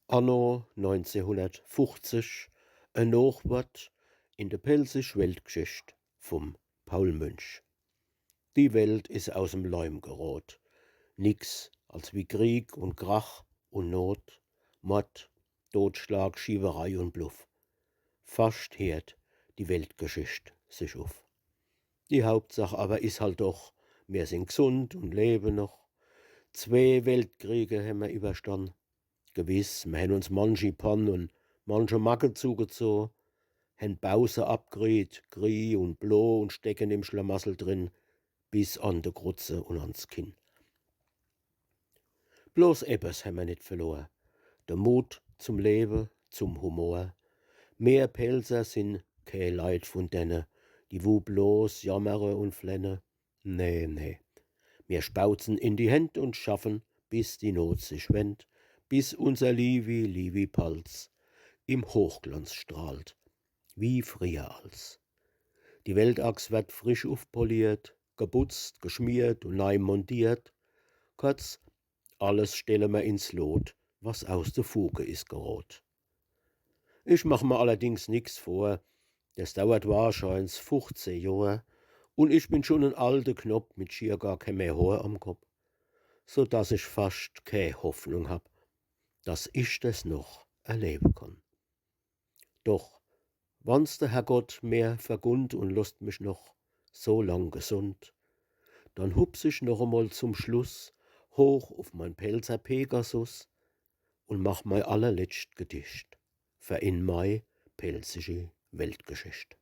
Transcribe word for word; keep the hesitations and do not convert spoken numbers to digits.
Anno neunzehnhundertfünfzig, e Nochwort in de pälzisch Weltgeschicht vum Paul Münch. Die Welt is aus em Leim gerot. Nix als wie Krieg und Krach und Not, Mord, Totschlag, Schiewerei und Bluff. Fascht heert die Weltgeschicht sich uff. Die Hauptsach aber is halt doch, mir sin gsund und lebe noch. Zwee Weltkriege hämmer überstann. Gewiss, mir hän uns manchi Pann und manche Macke zugezoh, hän Bauße abgriet, grie und blo und stecken im Schlamassel drin, bis an de Grutze und ans Kinn. Bloß ebbes hämmer nit verlor, de Mut zum Lewe, zum Humor. Mir Pälzer sin kä Leit vun denne, die wu bloß jammere und flenne. Nee, nee. Mir spauzen in die Händ und schaffen, bis die Not sich wendt, bis unser liewi, liewi Palz im Hochglanz strahlt, wie frieher als. Die Weltachs werd frisch ufpoliert, geputzt, geschmiert und nei montiert. Kurz, alles stelle mer ins Lot, was aus de Fuge is gerot. Ich mach mer allerdings nix vor. Des dauert wahrscheins fuchzeh Johr und ich bin schon en alte Knopp mit schier gar kä mehr Hoor am Kopp, so dass ich fascht kä Hoffnung hab, dass ich des noch erlebe kann. Doch wann's de Herrgott mer vergunnt und losst mich noch so lang gesund, dann hups ich noch emol zum Schluss hoch uf mein Pälzer Pegasus und mach mei allerletscht Gedicht fer in mei pälzische Weltgeschicht.